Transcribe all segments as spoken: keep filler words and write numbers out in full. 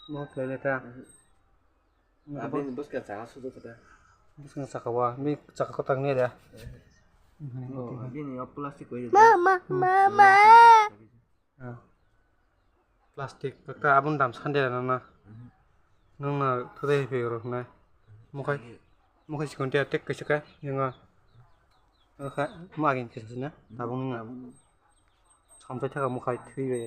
Mo kele ta. Abini bwskang chaka sujak khe ta. Bwskang chaka wa, mi chaka kwtak ni da. Oh, bini o plastic koi. Mama, mama. Ah. Plastic, kaka abun dam sande na na. Nung na thudai phi rok na. Mukhai, mukhai sikon tia tek kaisa ka, yanga. Kaka, ma agin kisa na, tabung na. Sampai thaka mukhai thui be.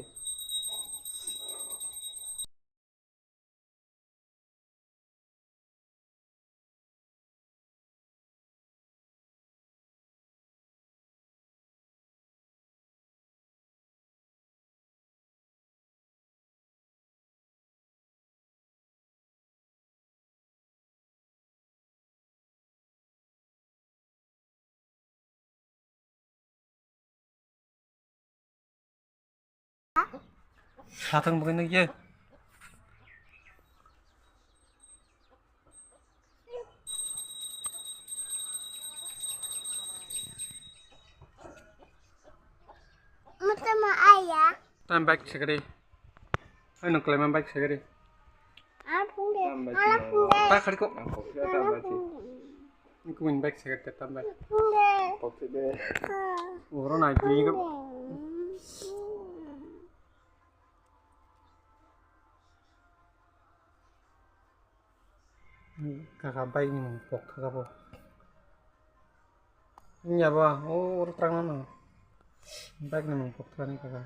Satung bwkhe nukya. Mata ma aya. Tam bike sekali. Ai nung kelai ma bike sekali. Ala phung de. Tam bike ala phung de. Ta khari ko. Ala phung de. Kumin bike sekali tam bike. Phung de. Pokte de. Oro nai bini ko. Kaka bike ni mung pok kaka bo. Nya ba, o oro trang na. Bike ni mung pok kaka ni kaka.